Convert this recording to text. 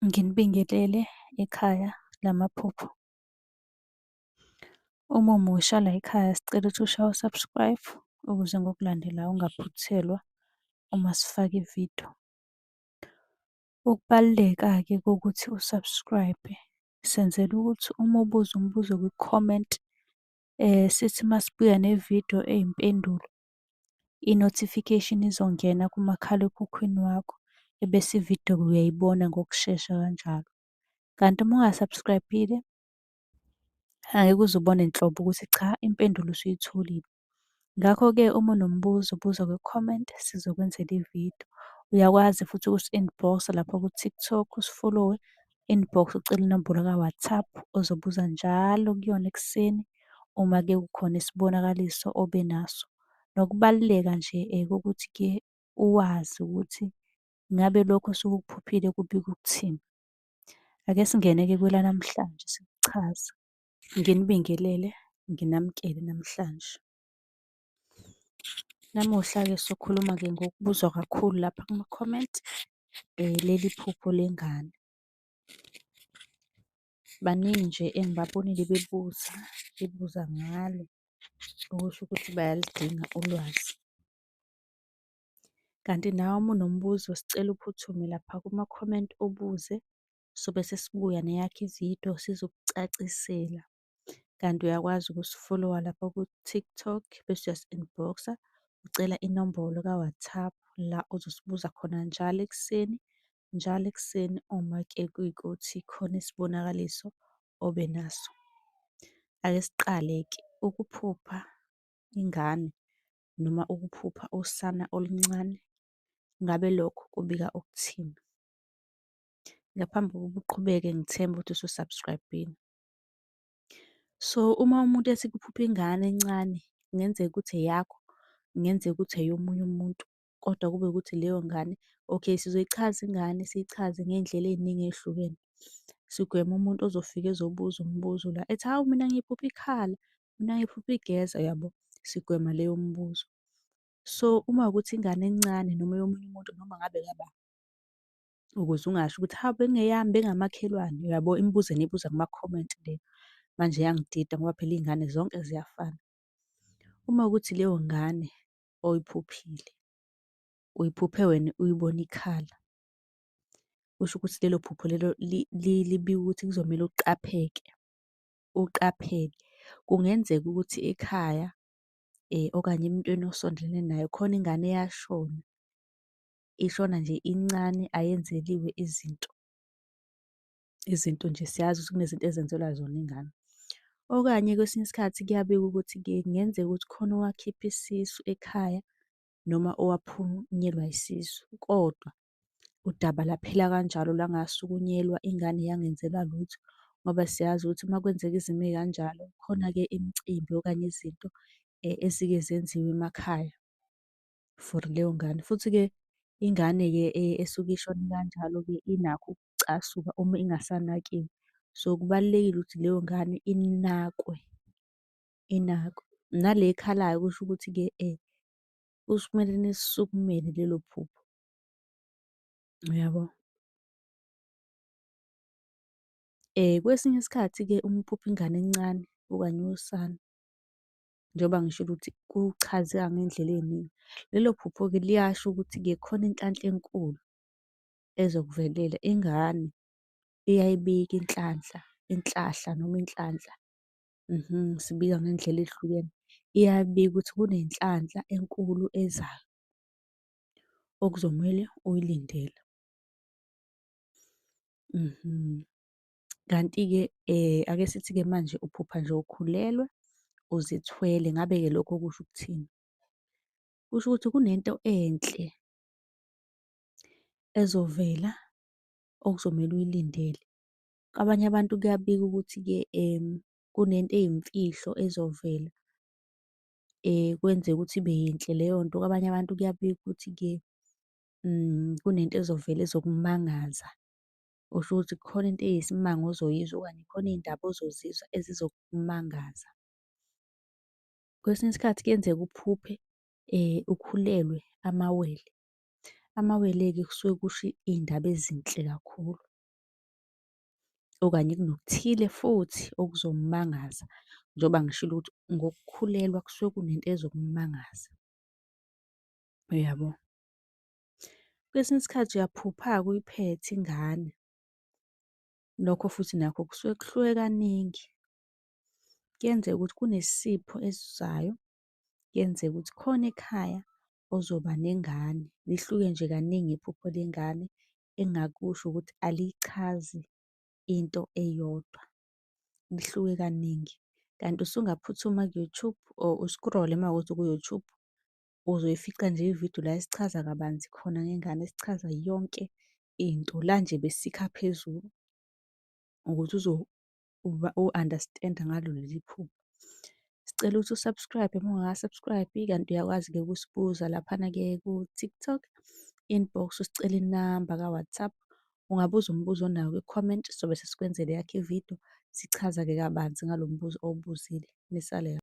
Nginibingelele ekhaya lamaphupho. Uma umusha layikhaya sicela ukuthi ushaye u-subscribe ukuze ngokulandelayo ungaphuthelwa uma sifaka ividiyo. Ukubaluleka-ke kokuthi u-subscribe-e senzela ukuthi uma ubuza umbuzo kwi-comment sithi uma sibuya nevidiyo eyimpendulo, i-notification izongena kumakhalekhukhwini wakho, ebese ividiyo uyayibona ngokushesha kanjalo. Kanti uma unga-subscribe-ile, angeke uze ubone nhlobo ukuthi cha impendulo usuyitholile. Ngakho-ke uma unombuzo buza kwi-comment sizokwenzela ividiyo. Uyakwazi futhi ukusi-inbox-a lapha ku-TikTok usifolowe, inbox ucele inombolo ka-WhatsApp ozobuza njalo kuyona ekuseni uma-ke kukhona isibonakaliso obe naso. Nokubaluleka nje kokuthi-ke uwazi ukuthi ngabe lokhu osuke ukuphuphile kubika ukuthini. Ake singene-ke kwelanamhlanje sikuchaze. Nginibingelele, nginamukele namhlanje. Namuhla-ke sokhuluma-ke ngokubuzwa kakhulu lapha kuma-comment, leli phupho lengane. Baningi nje engibabonile bebuza, bebuza ngalo, okusho ukuthi bayaludinga ulwazi. Kanti nawe uma unombuzo sicela uphuthume lapha kuma-comment ubuze, sobe sesibuya neyakho ividiyo sizokucacisela. Kanti uyakwazi ukusifolowa lapha ku-TikTok bese uyasi-inbox-a ucela inombolo ka-WhatsApp la ozosibuza khona njalo ekuseni, njalo ekuseni uma-ke kuyikuthi khona isibonakaliso obe naso. Ake siqale-ke, ukuphupha ingane noma ukuphupha usana oluncane, ngabe lokho kubika ukuthini? Ngaphambi kokuba uqhubeke ngithemba ukuthi usu-subscribe-ile. So, uma umuntu ethi kuphupha ingane encane, kungenzeka ukuthi eyakho, kungenzeka ukuthi eyomunye umuntu, kodwa kube ukuthi leyo ngane, okay, sizoyichaza ingane, siyichaze ngey'ndlela ey'ningi ey'hlukene. Sigweme umuntu ozofika ezobuza umbuzo la ethi, hawu mina ngiyiphuphe ikhala, mina ngiphuphe igeza, uyabo? Sigwema leyo mibuzo. So, uma kuwukuthi ingane encane noma eyomunye umuntu noma ngabe eyabani, ukuze ungasho ukuthi hawu bekungeyami bengeyamakhelwane, uyabo? Imibuzo eniyibuza kuma-comment le manje iyangidida ngoba phela iy'ngane zonke ziyafana. Uma kuwukuthi leyo ngane oyiphuphile, uyiphuphe wena uyibona ikhala, kusho ukuthi lelo phupho lelo libika ukuthi kuzomele uqapheke, uqaphele. Kungenzeka ukuthi ekhaya okanye emuntwini osondelene naye khona ingane eyashona, ishona nje incane ayenzeliwe izinto. Izinto nje siyazi ukuthi kunezinto ezenzelwa zona ingane. Okanye kwesinye isikhathi kuyabikwa ukuthi-ke kungenzeka ukuthi khona owakhipha isisu ekhaya noma owaphunyelwa isisu, kodwa udaba laphela kanjalo langasukunyelwa, ingane yangenzelwa lutho. Ngoba siyazi ukuthi uma kwenzeka izimo ey'kanjalo khona-ke imicimbi okanye izinto ezike zenziwe emakhaya for leyo ngane. Futhi-ke ingane-ke esuke ishone kanjalo-ke inakho ukucasuka uma ingasanakiwe. So, kubalulekile ukuthi leyo ngane inakwe, inakwe. Nale ekhalayo kusho ukuthi-ke kumele nilisukumele lelo phupho, uyabo? Kwesinye isikhathi-ke uma uphupha ingane encane okanye usana, njengoba ngishilo ukuthi kuchazeka ngey'ndlela ey'ningi. Lelo phupho-ke liyasho ukuthi-ke khona inhlanhla enkulu ezokuvelela. Ingane iyayibika inhlanhla, inhlahla noma inhlanhla, sibika ngey'ndlela ey'hlukene. Iyabika ukuthi kunenhlanhla enkulu ezayo okuzomele uyilindele. Kanti-ke ake sithi-ke manje uphupha nje ukhulelwe, uzithwele, ngabe-ke lokho kusho ukuthini? Kusho ukuthi kunento enhle ezovela okuzomele uyilindele. Kwabanye abantu kuyabikwa ukuthi-ke kunento eyimfihlo ezovela, kwenzeke ukuthi ibe yinhle leyo nto. Kwabanye abantu kuyabikwa ukuthi-ke kunento ezovela ezokumangaza. Kusho ukuthi kukhona into eyisimanga ozoyizwa okanye khona iy'ndaba ozozizwa ezizokumangaza. Kwesinye isikhathi kuyenzeka uphuphe ukhulelwe amawele. Amawele-ke kusuke kusho iy'ndaba ezinhle kakhulu. Okanye kunokuthile futhi okuzomumangaza, njengoba ngishilo ukuthi ngokukhulelwa kusuke kunento ezokumangaza. Uyabo? Kwesinye isikhathi uyaphupha-ke uyiphethe ingane. Lokho futhi nakho kusuke kuhluke kaningi. Kuyenzeka ukuthi kunesipho esizayo, kuyenzeka ukuthi khona ekhaya ozoba nengane. Lihluke nje kaningi iphupho lengane, engingakusho ukuthi aliyichazi into eyodwa, lihluke kaningi. Kanti usungaphuthuma ku-YouTube or u-scroll-e uma kuwukuthi uku-YouTube, uzoyifica nje ividiyo la esichaza kabanzi khona ngengane, esichaza yonke into. La nje besikha phezulu ukuthi u-understand-a ngalo leli phupho. Sicela ukuthi u-subscribe uma ungaka-subscribe-i, kanti uyakwazi-ke ukusibuza laphana-ke ku-TikTok, inbox usicele inamba ka-WhatsApp. Ungabuza umbuzo onawo kwi-comment, sobe sesikwenzela eyakho ividiyo, sichaza-ke kabanzi ngalo mbuzo owubuzile. Nisale.